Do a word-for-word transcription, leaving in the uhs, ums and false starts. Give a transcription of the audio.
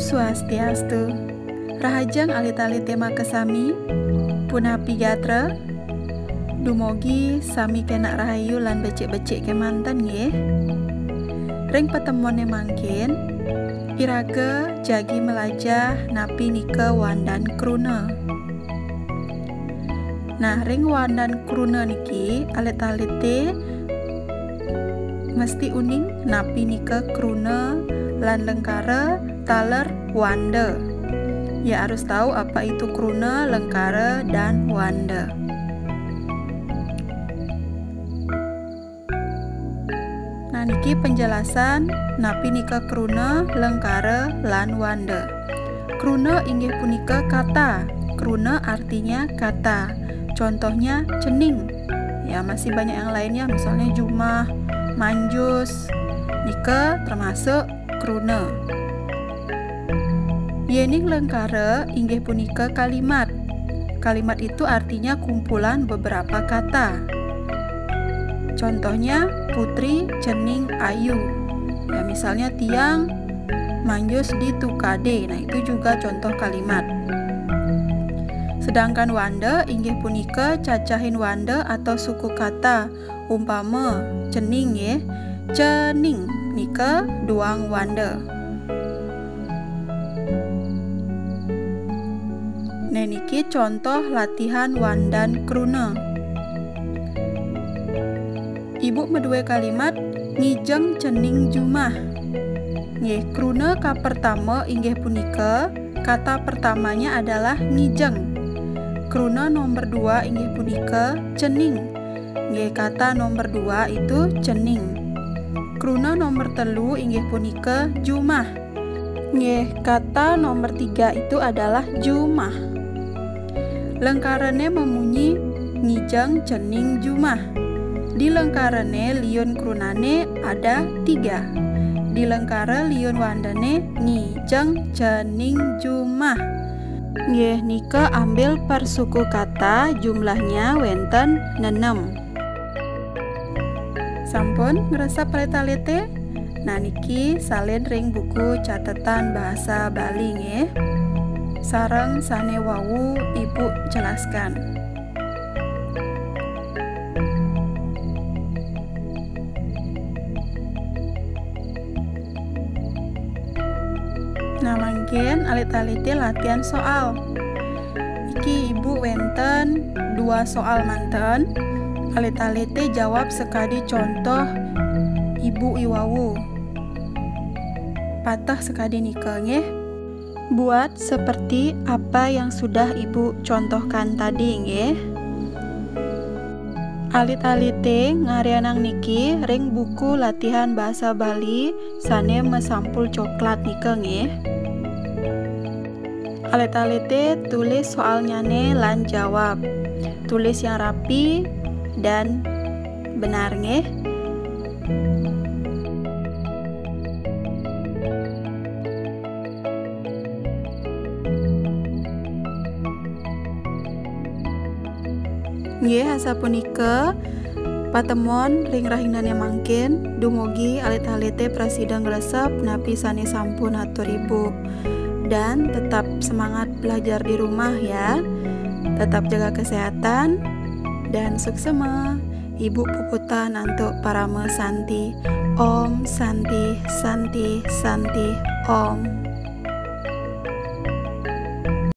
Swastiastu. Rahajeng alit-alité makasami. Punapi gatra? Dumogi sami kénak rahayu lan becik-becik kémanten nggih. Ring patemon mangkin, iraga jagi malajah napi nika wandan kruna. Nah, ring wandan kruna niki alit-alité mesti uning napi nika kruna lan lengkara taler wanda. Ya harus tahu apa itu kruna, lengkara, dan wanda. Nah, niki penjelasan napi nika kruna, lengkara, lan wanda. Kruna inggih punika kata. Kruna artinya kata. Contohnya cening. Ya, masih banyak yang lainnya, misalnya jumah, manjus. Nika termasuk kruna. Yéning lengkara inggih punika kalimat. Kalimat itu artinya kumpulan beberapa kata. Contohnya, putri cening ayu. Ya, misalnya tiang manjus di tukadé. Nah, itu juga contoh kalimat. Sedangkan wanda inggih punika cacahing wanda atau suku kata. Umpama, cening nggih. Cening nika duang wanda. Nah, niki contoh latihan wandan kruna. Ibu madué kalimat ngijeng cening jumah. Nggih, kruna kapertama inggih punika, kata pertamanya adalah ngijeng. Kruna nomor dua inggih punika cening. Nggih, kata nomor dua itu cening. Kruna nomor telu inggih punika jumah. Nggih, kata nomor tiga itu adalah jumah. Lengkarané memunyi ngijeng cening jumah. Di lengkarané liun krunané ada tiga. Di lengkara liun wandané ngijeng cening jumah. Nggih, nika ambil per suku kata, jumlahnya wénten nenem. Sampun ngresep alit-alité? Nah, niki salin ring buku catetan bahasa Bali nggih. Sareng sané wau Ibu jelaskan. Nah, mangkin alit-alité latihan soal. Niki Ibu wénten dua soal manten. Alit-alité jawab sakadi contoh Ibu i wau. Pateh sakadi nika nggih. Buat seperti apa yang sudah Ibu contohkan tadi nggih. Alit-alité ngaryanang niki ring buku latihan bahasa Bali sané masampul coklat nika nggih. Alit-alité tulis soalnyané lan jawab. Tulis yang rapi dan benar nggih. Nggih, asapunika patemon ring rahinané mangkin, dumugi alit-alité prasida ngresep napi sané sampun atur Ibu. Dan tetap semangat belajar di rumah ya. Tetap jaga kesehatan dan suksema. Ibu puputang antuk parama santi. Om Santi, Santi, Santi, Om.